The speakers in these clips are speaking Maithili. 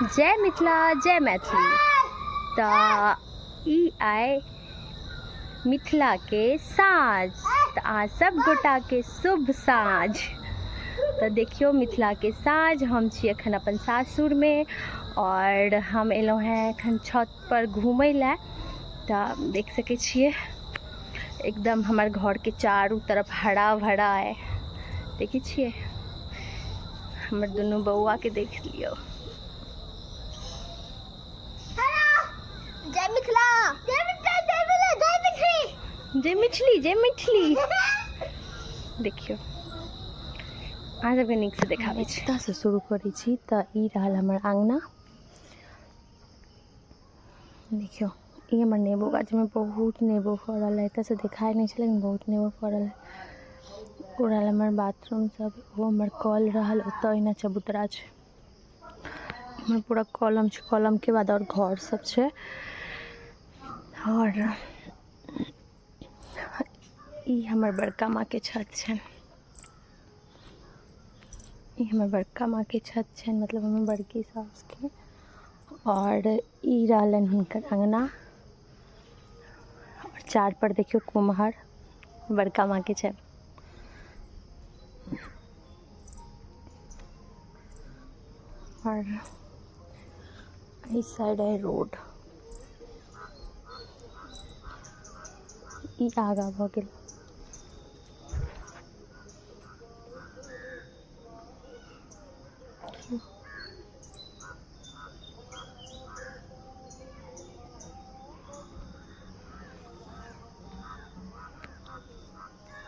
जय मिथिला जय मैथिली। तऽ ई आइ मिथिलाके साँझ, तऽ अहाँ सब गोटाके शुभ साँझ। तऽ देखियौ मिथिलाके साँझ, हम छी एखन अपन सासुरमे आओर हम एलहुँ हेँ एखन छत पर घूमै लए। तऽ देख सकै छियै एकदम हमर घरके चारू तरफ हरा भरा है। देखै छियै हमर दुनू बौआके, देख लियौ। जय मिथिला, जय मिथिला, जय मिथिला, जय मिथिली, जय मिथिली, जय मिथिली। देखियौ, अहाँ सबके नीकसँ देखाबै छी। एतऽसँ शुरू करै छी। तऽ ई रहल हमर अङ्गना। देखियौ, ई हमर नेबो गाछमे बहुत नेबो फड़ल हइ। एतऽसँ देखाइ नहि छै, लेकिन बहुत नेबो फड़ल हइ। ओ रहल हमर बाथरूम सब, ओ हमर कल रहल। ओतऽ ओहिना चबूतरा छै, हमर पूरा कलम छै। कलमके बाद आओर घर सब छै। आओर ई हमर बड़का माँके छत छनि। ई हमर बड़का माँके छत छनि, मतलब हमर बड़की सासुके। आओर ई रहलनि हुनकर अङ्गना। आओर चार पर देखियौ कुम्हर बड़का माँके छनि। आओर एहि साइड है रोड, ई आगाँ भऽ गेल।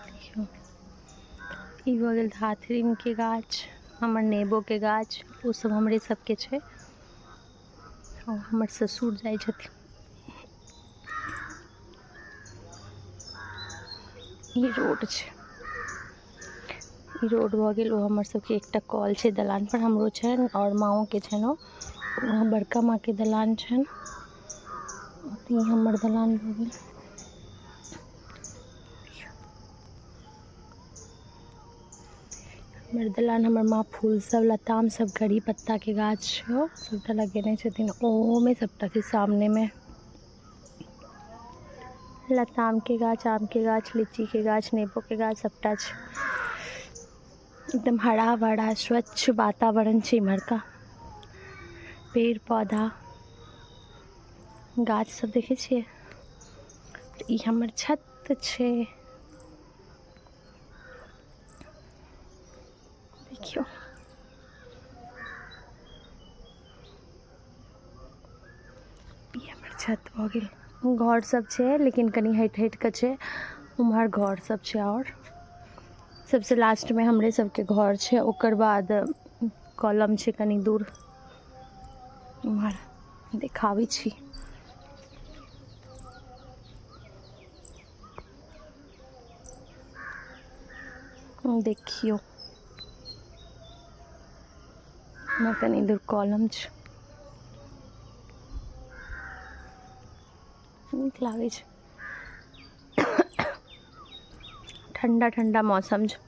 देखियौ, ई भऽ गेल धातरीमके गाछ, हमर नेबोके गाछ, ओ सब हमरे सबके छै। आओर हमर ससुर जाइ छथिन। ई रोड छै, ई रोड भऽ गेल। ओ हमर सबके एकटा कल छै दलान पर, हमरो छनि आओर माँओके छनि। ओ बड़का माँके दलान छनि। ई हमर दलान भऽ गेल। हमर दलान, हमर माँ फूल सब, लताम सब, करी पत्ताके गाछ छै, सबटा लगेने छथिन। ओहोमे सबटा छै। सामनेमे लतामके गाछ, आमके गाछ, लीचीके गाछ, नेबोके गाछ सबटा छै। एकदम हरा भरा स्वच्छ वातावरण छै इम्हरका। पेड़ पौधा गाछ सब देखै छियै। ई हमर छत छै। देखियौ, ई हमर छत भऽ गेल। घर सब छै, लेकिन कनि हटि हटि कऽ छै। उम्हर घर सब छै आओर सबसँ लास्टमे हमरे सबके घर छै। ओकर बाद कलम छै कनि दूर। उम्हर देखाबै छी। देखियौ, कनि दूर कलम छै, नीक लागै छै। ठण्डा ठण्डा मौसम छै।